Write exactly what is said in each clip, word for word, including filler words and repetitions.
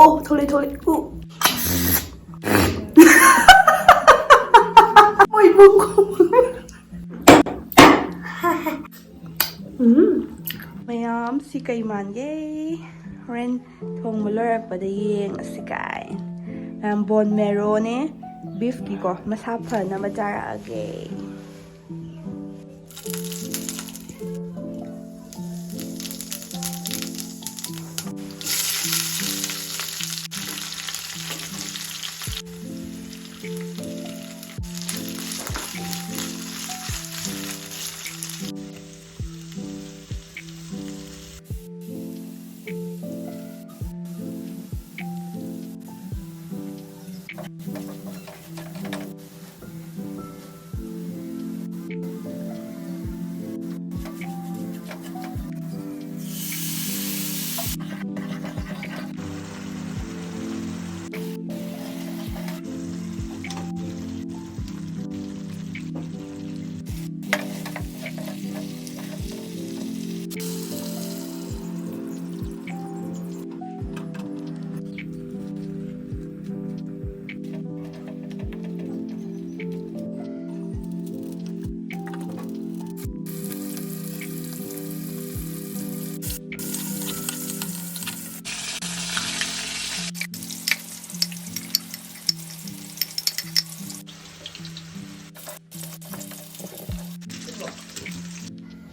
ꯑꯣ, ꯊꯣꯛꯂꯛꯑꯦ, ꯊꯣꯛꯂꯛꯑꯦ꯫ ꯎ꯫ ꯃꯣꯏ ꯏꯕꯨꯡ꯫ ꯎꯝ꯫ ꯃꯌꯥꯝ, ꯁꯤ ꯀꯩ ꯃꯥꯟꯒꯦ? ꯍꯣꯔꯦꯟ ꯊꯣꯡꯕ ꯂꯣꯏꯔꯛꯄꯗ ꯌꯦꯡꯉꯁꯤ ꯀꯥꯏ꯫ ꯃꯌꯥꯝ, ꯕꯣꯟ ꯃꯦꯔꯣꯅꯦ, ꯕꯤꯐꯀꯤꯀꯣ, ꯃꯁꯥ ꯐꯅꯕ ꯆꯥꯔꯛꯑꯒꯦ꯫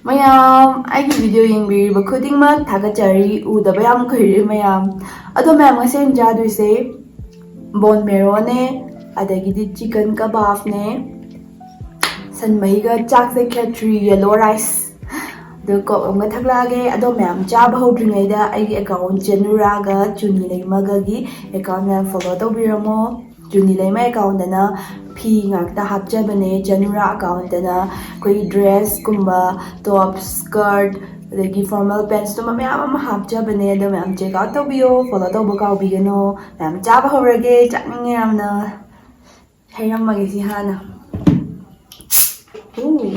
ꯃꯌꯥꯝ, ꯑꯩꯒꯤ video ꯌꯦꯡꯕꯤꯔꯤꯕ ꯈꯨꯗꯤꯡꯃꯛ ꯊꯥꯒꯠꯆꯔꯤ꯫ ꯎꯗꯕ ꯌꯥꯝ ꯀꯨꯏꯔꯦ ꯃꯌꯥꯝ꯫ ꯑꯗꯣ ꯃꯌꯥꯝ, ꯉꯁꯤ ꯑꯩꯅ ꯆꯥꯗꯣꯏꯁꯦ bone marrowꯅꯦ, ꯑꯗꯒꯤꯗꯤ chicken kebabꯅꯦ, ꯁꯟ ꯃꯍꯤꯒ ꯆꯥꯛꯁꯦ, ꯈꯦꯇ꯭ꯔꯤ yellow rice꯫ ꯑꯗꯨ cup ꯑꯃꯒ ꯊꯛꯂꯛꯑꯒꯦ꯫ ꯑꯗꯣ ꯃꯌꯥꯝ, ꯆꯥꯕ ꯍꯧꯗ꯭ꯔꯤꯉꯩꯗ ꯑꯩꯒꯤ account ꯆꯦꯅꯨꯔꯥꯒ ꯆꯨꯅꯤ ꯂꯩꯃꯒꯒꯤ account ꯃꯌꯥꯝ follow ꯇꯧꯕꯤꯔꯝꯃꯣ꯫ ꯆꯨꯅꯤ ꯂꯩꯃ accountꯇꯅ ꯐꯤ ꯉꯥꯛꯇ ꯍꯥꯞꯆꯕꯅꯦ, ꯆꯦꯅꯨꯔꯥ accountꯇꯅ ꯑꯩꯈꯣꯏ dressꯀꯨꯝꯕ, top, skirt, ꯑꯗꯒꯤ formal pants ꯇꯨꯝꯕ ꯃꯌꯥꯝ ꯑꯃ ꯍꯥꯞꯆꯕꯅꯦ꯫ ꯑꯗꯣ ꯃꯌꯥꯝ check out ꯇꯧꯕꯤꯌꯣ, follow ꯇꯧꯕ ꯀꯥꯎꯕꯤꯒꯅꯣ꯫ ꯃꯌꯥꯝ, ꯆꯥꯕ ꯍꯧꯔꯒꯦ, ꯆꯥꯅꯤꯡꯉꯦ ꯌꯥꯝꯅ꯫ ꯍꯩꯔꯝꯃꯒꯦ ꯁꯤ ꯍꯥꯟꯅ꯫ ꯎ꯫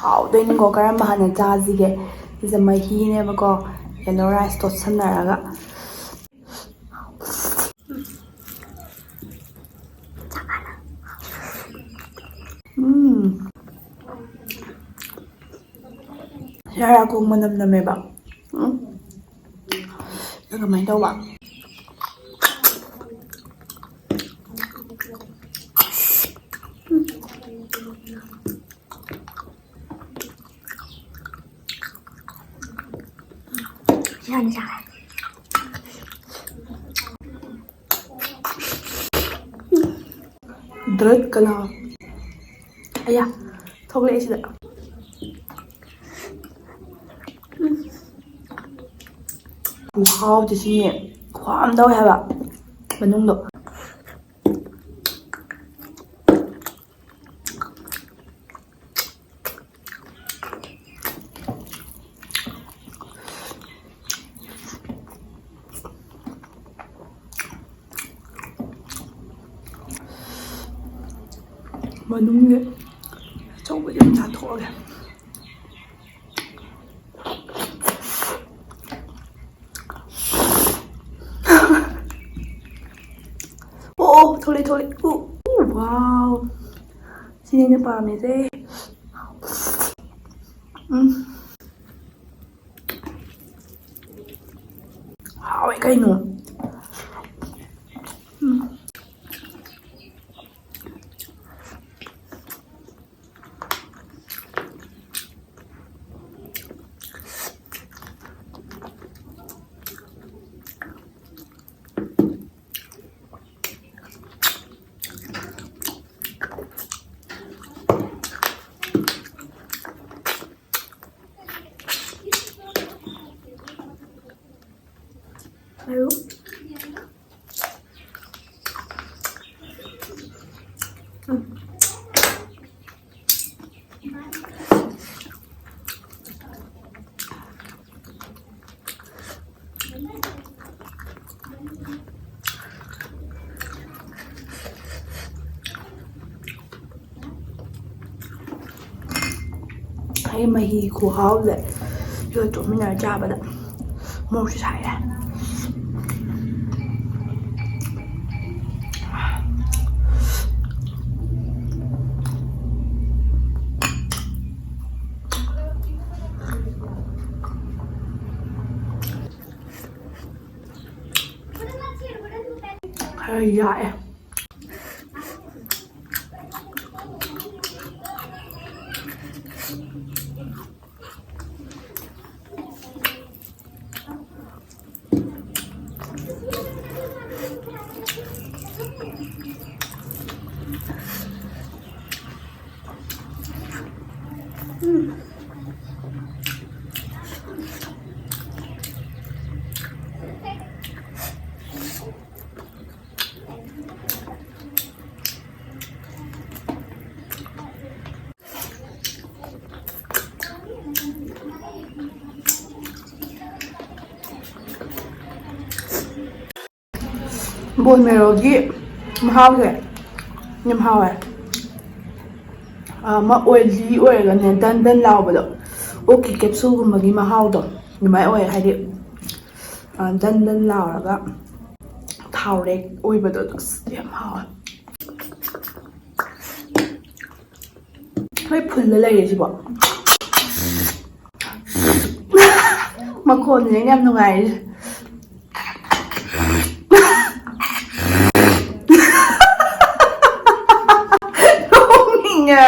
ꯍꯥꯎꯗꯣꯏꯅꯤꯀꯣ꯫ ꯀꯔꯝꯕ ꯍꯥꯟꯅ ꯆꯥꯁꯤꯒꯦ? ꯁꯤꯁꯦ ꯃꯍꯤꯅꯦꯕꯀꯣ, ꯌꯦꯜꯂꯣ ꯔꯥꯏꯁ ꯇꯣꯠꯁꯟꯅꯔꯒ꯫ ꯎꯝ꯫ ꯁꯤ ꯍꯔꯥꯀꯨ ꯃꯅꯝ ꯅꯝꯃꯦꯕ꯫ ꯎꯝ꯫ ꯑꯗꯨ ꯀꯃꯥꯏꯅ ꯇꯧꯕ? ꯁꯤ ꯍꯥꯟꯅ ꯆꯥꯒꯦ꯫ ꯗ꯭ꯔꯠ ꯀꯅꯥ? ꯑꯌꯥ, ꯊꯣꯛꯂꯛꯑꯦ ꯁꯤꯗ꯫ ꯈꯨꯍꯥꯎꯗꯤ ꯁꯤ ꯈꯨꯍꯥꯎ ꯑꯃ ꯇꯧꯋꯦ ꯍꯥꯏꯕ ꯃꯅꯨꯡꯗꯣ꯫ ꯃꯅꯨꯡꯒꯤ ꯑꯆꯧꯕꯁꯦ ꯑꯗꯨꯝ ꯆꯥꯊꯣꯛꯑꯒꯦ꯫ ꯑꯣ, ꯑꯣ, ꯊꯣꯛꯂꯛꯑꯦ, ꯊꯣꯛꯂꯛꯑꯦ꯫ ꯎ, ꯎ, ꯋꯥꯎ꯫ ꯁꯤꯅꯦ ꯑꯩꯅ ꯄꯥꯝꯃꯤꯁꯦ꯫ ꯎꯝ꯫ ꯍꯥꯎꯋꯦ ꯀꯩꯅꯣ꯫ ꯎꯝ꯫ ꯃꯔꯨ꯫ ꯎꯝ꯫ ꯑꯩ ꯃꯍꯤ ꯈꯨꯍꯥꯎꯁꯦ ꯁꯤꯒ ꯇꯣꯠꯃꯤꯟꯅꯔ ꯆꯥꯕꯗ ꯃꯣꯔꯣꯛꯁꯨ ꯁꯥꯏꯌꯦ꯫ ꯈꯔ ꯌꯥꯛꯑꯦ꯫ ꯕꯣꯟ ꯃꯦꯔꯣꯒꯤ ꯃꯍꯥꯎꯁꯦ ꯌꯥꯝ ꯍꯥꯎꯋꯦ꯫ ꯑꯃ ꯑꯣꯏꯂꯤ ꯑꯣꯏꯔꯒꯅꯦ, ꯗꯟ ꯗꯟ ꯂꯥꯎꯕꯗꯣ, ꯑꯣꯛꯀꯤ ꯀꯦꯞꯁꯨꯜꯒꯨꯝꯕꯒꯤ ꯃꯍꯥꯎꯗꯣ ꯑꯗꯨꯃꯥꯏꯅ ꯑꯣꯏ꯫ ꯍꯥꯏꯗꯤ, ꯑ, ꯗꯟ ꯗꯟ ꯂꯥꯎꯔꯒ ꯊꯥꯎꯔꯦꯛ ꯑꯣꯏꯕꯗꯣ, ꯑꯁ, ꯌꯥꯝ ꯍꯥꯎꯋꯦ꯫ ꯂꯣꯏ ꯐꯨꯜꯂ ꯂꯩꯔꯦ ꯁꯤꯕꯣ꯫ ꯃꯈꯣꯟꯁꯤꯅꯦ ꯌꯥꯝ ꯅꯨꯡꯉꯥꯏꯔꯤꯁꯦ꯫ ꯅꯣꯛꯅꯤꯡꯉꯦ꯫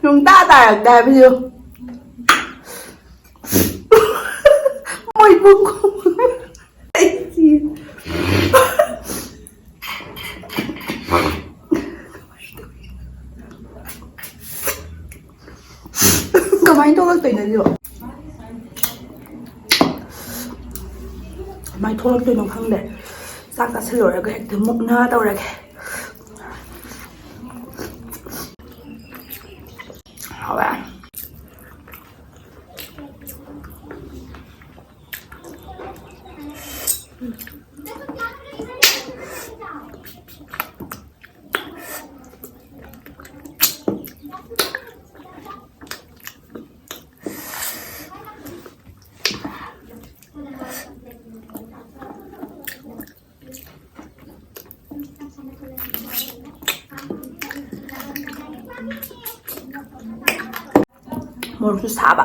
ꯁꯨꯡꯇꯥ ꯇꯥꯔꯛꯇꯦ ꯍꯥꯏꯕꯁꯨ꯫ ꯃꯣꯏ ꯄꯨꯡ ꯈꯣꯡ-, ꯑꯩ ꯁꯤꯔꯦ꯫ ꯀꯃꯥꯏꯅ ꯊꯣꯛꯂꯛꯇꯣꯏꯅꯣ ꯁꯤꯕꯣ? ꯀꯃꯥꯏꯅ ꯊꯣꯛꯂꯛꯇꯣꯏꯅꯣ ꯈꯪꯗꯦ꯫ ꯆꯥꯛ ꯆꯥꯁꯤꯜꯂꯨꯔꯒ ꯍꯦꯛꯇ ꯃꯨꯛꯅ ꯇꯧꯔꯒꯦ꯫ ꯍꯥꯎꯋꯦ꯫ ꯃꯣꯔꯣꯛꯁꯨ ꯁꯥꯕ꯫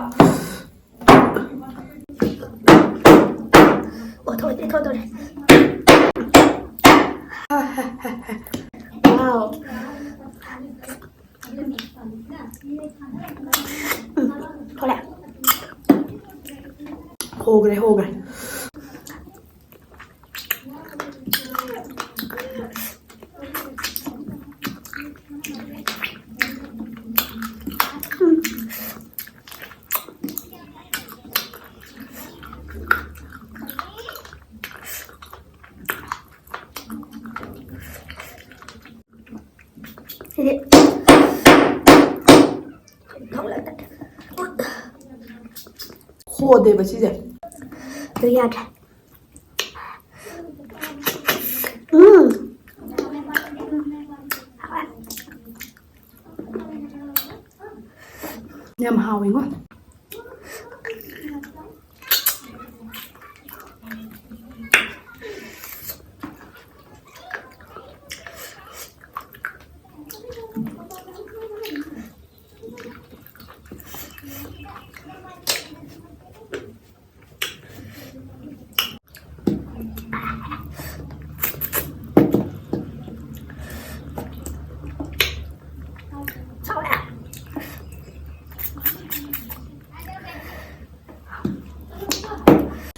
ꯑꯣ, ꯊꯣꯛꯂꯛꯑꯦ, ꯊꯣꯛꯂꯛꯑꯦ꯫ Wow. ꯎꯝ, ꯊꯣꯛꯂꯛꯑꯦ꯫ ꯍꯣꯈ꯭ꯔꯦ, ꯍꯣꯈ꯭ꯔꯦ꯫ ꯁꯤꯗꯤ ꯍꯣꯗꯦꯕ ꯁꯤꯁꯦ꯫ ꯑꯗꯨ ꯌꯥꯗ꯭ꯔꯦ꯫ ꯎꯝ꯫ ꯌꯥꯝ ꯍꯥꯎꯋꯤꯉꯣ꯫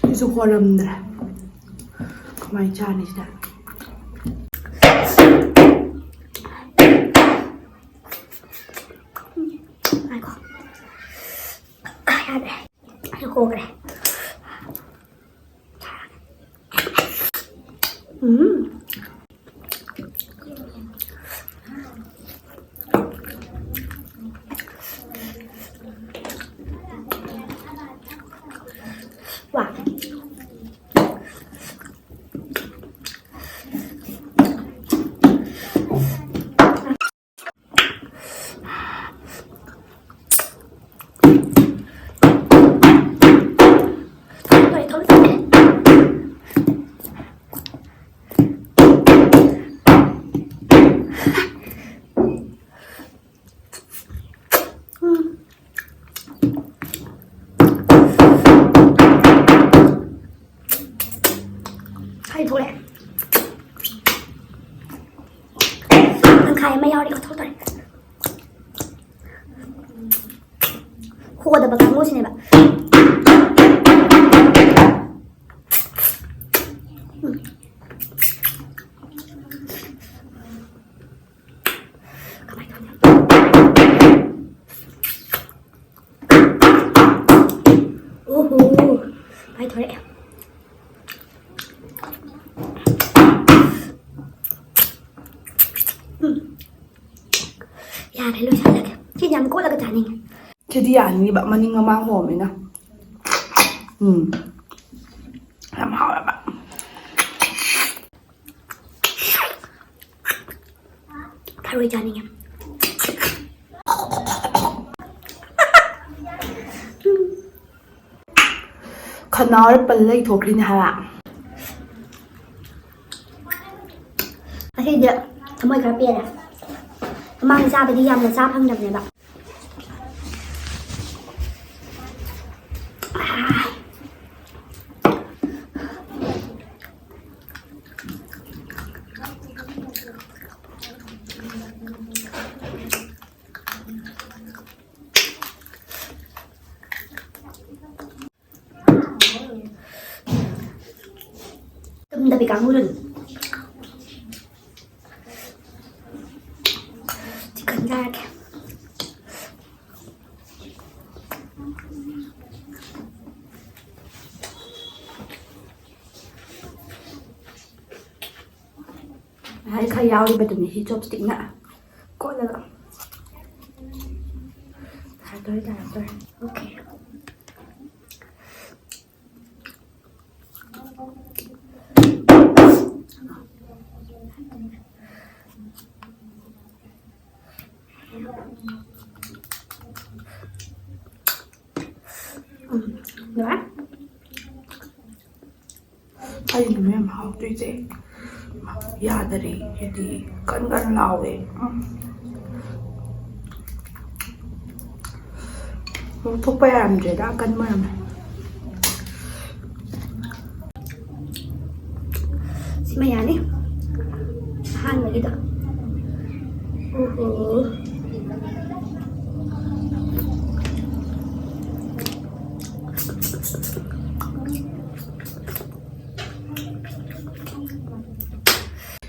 ꯁꯤꯁꯨ ꯍꯣꯔꯝꯗ꯭ꯔꯦ꯫ ꯀꯃꯥꯏꯅ ꯆꯥꯅꯤ ꯁꯤꯗ? ꯉꯥꯏꯈꯣ꯫ ꯌꯥꯗ꯭ꯔꯦ꯫ ꯑꯩ ꯍꯣꯈ꯭ꯔꯦ꯫ ꯎꯝ꯫ ꯋꯥ꯫ ꯍꯥꯏ ꯑꯃ ꯌꯥꯎꯔꯤ, ꯀꯊꯣꯛꯇꯣꯔꯦ꯫ ꯍꯣꯗꯕ ꯀꯥꯡꯕꯨꯁꯤꯅꯦꯕ꯫ ꯎꯝ꯫ ꯀꯃꯥꯏ ꯇꯧꯅꯤ? ꯑꯣꯍꯣ, ꯃꯥꯏ ꯊꯣꯔꯛꯑꯦ꯫ ꯎꯝ꯫ ꯌꯥꯔꯦ, ꯂꯣꯏꯁꯜꯂꯒꯦ꯫ ꯁꯤꯗꯤ ꯌꯥꯝ ꯀꯣꯠꯂꯒ ꯆꯥꯅꯤꯡꯉꯦ꯫ ꯁꯤꯗꯤ ꯌꯥꯅꯤꯕ, ꯃꯅꯤꯡ ꯃꯃꯥꯡ ꯍꯣꯝꯃꯤꯅ꯫ ꯎꯝ꯫ ꯌꯥꯝ ꯍꯥꯎꯋꯦꯕ꯫ ꯊꯔꯣꯏ ꯆꯥꯅꯤꯡꯉꯦ꯫ ꯈꯅꯥꯎꯗ ꯄꯜ ꯂꯩꯊꯣꯛꯈ꯭ꯔꯤꯅꯦ ꯍꯥꯏꯕ꯫ ꯉꯁꯤꯗꯤ ꯊꯃꯣꯏ ꯈꯔ ꯄꯦꯜꯂꯦ꯫ ꯃꯃꯥꯡ ꯆꯥꯕꯗꯤ ꯌꯥꯝꯅ ꯆꯥ ꯐꯪꯗꯕꯅꯦꯕ꯫ ꯇꯨꯝꯗꯕꯤ ꯀꯥꯡꯕꯨꯗꯨꯅꯤ꯫ ꯆꯤꯛꯀꯟ ꯆꯥꯔꯒꯦ꯫ ꯉꯁꯥꯏ ꯈꯔ ꯌꯥꯎꯔꯤꯕꯗꯨꯅꯤ ꯁꯤ ꯆꯣꯞꯁ꯭ꯇꯤꯛꯅ ꯀꯣꯠꯂꯒ꯫ ꯇꯥꯔꯛꯇꯣꯔꯦ, ꯇꯥꯔꯛꯇꯣꯔꯦ꯫ ꯑꯣꯀꯦ꯫ ꯎꯝ, ꯂꯣꯏꯔꯦ꯫ ꯑꯩꯅ ꯃꯌꯥꯝ ꯍꯥꯎꯗꯣꯏꯁꯦ ꯌꯥꯗꯔꯦ, ꯍꯥꯏꯗꯤ ꯀꯟ ꯀꯟ ꯂꯥꯎꯋꯦ꯫ ꯎꯝ꯫ ꯂꯧꯊꯣꯛꯄ ꯌꯥꯔꯝꯗ꯭ꯔꯦꯗ, ꯑꯀꯟꯕ ꯌꯥꯝꯃꯦ꯫ ꯁꯤꯃ ꯌꯥꯅꯤ꯫ ꯑꯍꯥꯟꯕꯒꯤꯗꯣ꯫ ꯑꯣ꯫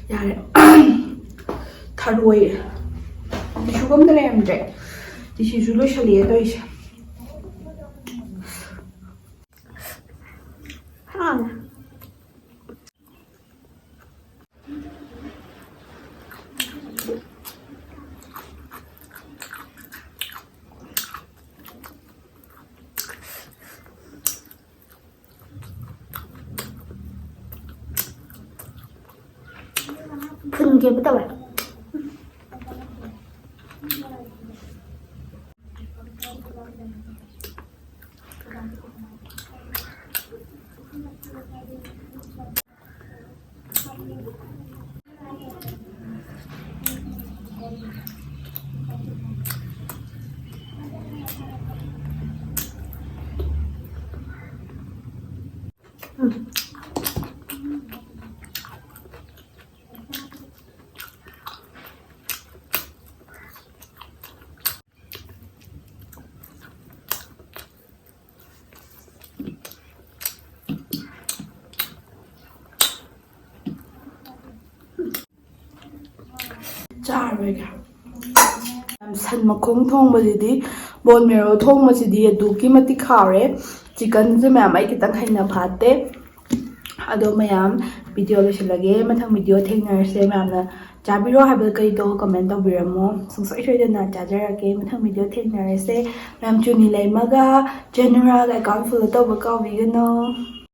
ꯌꯥꯔꯦ꯫ ꯊꯔꯣꯏ ꯇꯤꯁꯨꯒ ꯑꯝꯇ ꯂꯩꯔꯝꯗ꯭ꯔꯦ꯫ ꯇꯤꯁꯨꯁꯨ ꯂꯣꯏꯁꯜꯂꯛꯑꯦ ꯇꯧꯔꯤꯁꯦ꯫ ꯍꯥ꯫ ꯐꯨꯟꯒꯦꯕꯨ ꯇꯧꯋꯦ꯫ ꯆꯥꯔꯣꯏꯒꯦ꯫ ꯁꯟ ꯃꯈꯣꯡ ꯊꯣꯡꯕꯁꯤꯗꯤ, ꯕꯣꯟ ꯃꯦꯔꯣ ꯊꯣꯡꯕꯁꯤꯗꯤ ꯑꯗꯨꯛꯀꯤ ꯃꯇꯤꯛ ꯍꯥꯎꯔꯦ꯫ ꯆꯤꯛꯀꯟꯁꯦ ꯃꯌꯥꯝ ꯑꯩ ꯈꯤꯇꯪ ꯍꯩꯅ ꯐꯥꯠꯇꯦ꯫ ꯑꯗꯣ ꯃꯌꯥꯝ, ꯚꯤꯗꯤꯑꯣ ꯂꯣꯏꯁꯤꯜꯂꯒꯦ꯫ ꯃꯊꯪ ꯚꯤꯗꯤꯑꯣ ꯊꯦꯡꯅꯔꯁꯦ꯫ ꯃꯌꯥꯝꯅ ꯆꯥꯕꯤꯔꯣ ꯍꯥꯏꯕ ꯀꯩꯗꯣ ꯀꯃꯦꯟ ꯇꯧꯕꯤꯔꯝꯃꯣ꯫ ꯁꯨꯡꯁꯣꯏ ꯁꯣꯏꯗꯅ ꯆꯥꯖꯔꯛꯀꯦ꯫ ꯃꯊꯪ ꯚꯤꯗꯤꯑꯣ ꯊꯦꯡꯅꯔꯁꯦ꯫ ꯃꯌꯥꯝ, ꯆꯨꯅꯤ ꯂꯩꯃꯒ ꯖꯦꯅꯦꯔꯥꯒ ꯑꯦꯀꯥꯎꯟ ꯐꯣꯂꯣ ꯇꯧꯕ ꯀꯥꯎꯕꯤꯒꯅꯨ꯫